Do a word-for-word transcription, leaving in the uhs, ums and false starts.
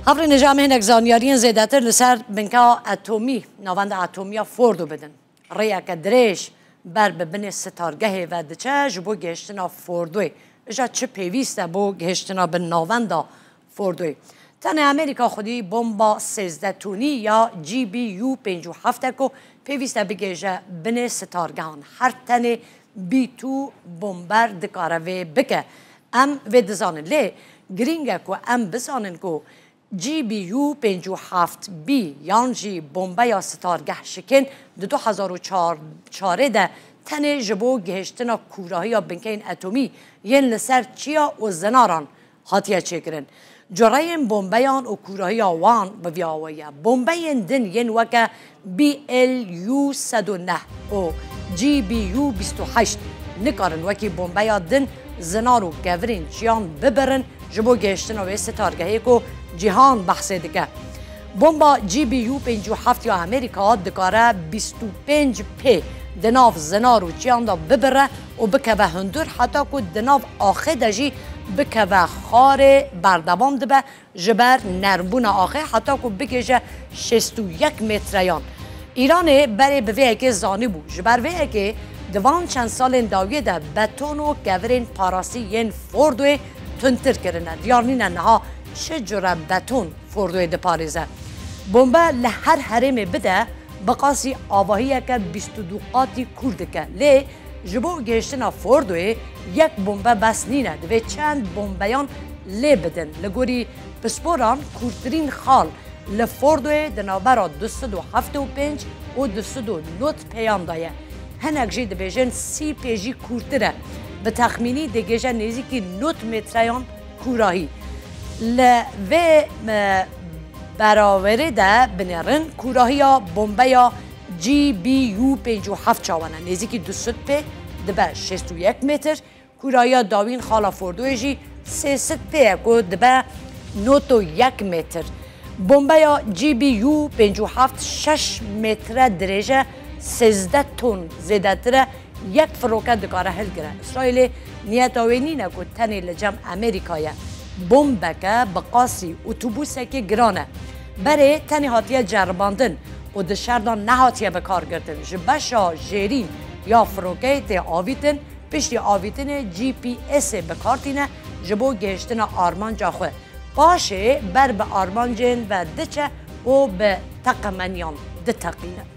Hevrê nêja em hinek zanyariyên zêdetir li ser binka etomî, navenda etomî ya Fordo bidin. Rêyeke dirêj ber bi binê sitargehê ve diçe ji bo gihiştina Fordoyê. Îja çi pêwîst e bo gihiştina bin navenda Fordoyê? Tenê Amerîka xwedî bomba sêzdeh tonî ya G B U pêncî û heft e ku pêwîst e bigihêje binê sitargehan. Her tenê bî tû bomber dikare vê bike. Em vê dizanin. Lê girîng e ku em bizanin ku G B U pêncî û heft B yan jî bombeya sitargeh şikên di du hezar û çar, çarê de tenê ji bo gihiştina kûrahiya binkeyên etomî yên li ser çiya û zinaran hatiye çêkirin. Cureyên bombeyan û kûrahiya wan bi vî awayî ye. Bombeyên din yên weke B L U sed û neh û G B U bîst û heşt nikarin wekî bombeya din zinar û kevirên çiyan bibirin ji bo gihiştina wê sitargehê ku cîhan behsê dike. Bomba G B U pêncî û heft ya Amerîka dikare bîst û pênc pê di nav zinar û çiyan de bibire û bikeve hundir, heta ku di nav axê de jî bikeve xarê, berdewam dibe ji ber nermbûna axê, heta ku bigihêje şêst û yek metreyan. Îranê berê bi vê yekê zanîbû. Ji ber vê yekê di van çend salên dawiyê de beton û kevirên parasî yên Fordoyê tundtir kirine. Diyar nîne niha çi cure beton Fordoyê diparêze. Bombe li her herêmê bide, bi qasî avahiyeke bîst û du qatî kûr dike. Lê ji bo gihiştina Fordoyê yek bombe bes nîne. Divê çend bombeyan lê bidin. Li gorî pisporan kûrtirîn xal li Fordoyê di navbera du sed û heft û pênc û du sed û nod pêyan de ye. Hinek jî dibêjin sî pê jî kûrtir e. Bi texmînî digihêje nêzîkî nod metreyan kûrahî. Li vê, e, berawerê de binêrin kûrahiya bombeya G B U pêncî û heft çawa ne. Nêzîkî du sed pê dibe şêst û yek metr. Kûrahiya dawîn xala Fordoyê jî sê sed pê ye ku dibe nod û yek metr. Bombeya G B U pêncî û heft şeş metre dirêj e, sêzdeh ton zêdetir e, yek firoke dikare hilgire. Îsraîlê niyeta wê nîne ku tenê li cem Amerîka ye. Bombeke bi qasî otobûsekê giran e. Berê tenê hatiye ceribandin û di şer de nehatiye bikargirtin. Ji beşa jêrîn ya firokeyê tê avîtin, piştî avîtinê G P S'ê bi kar tîne ji bo gihiştina armanca xwe. Paşê ber bi armancên ve diçe û bi teqemeniyan diteqîne.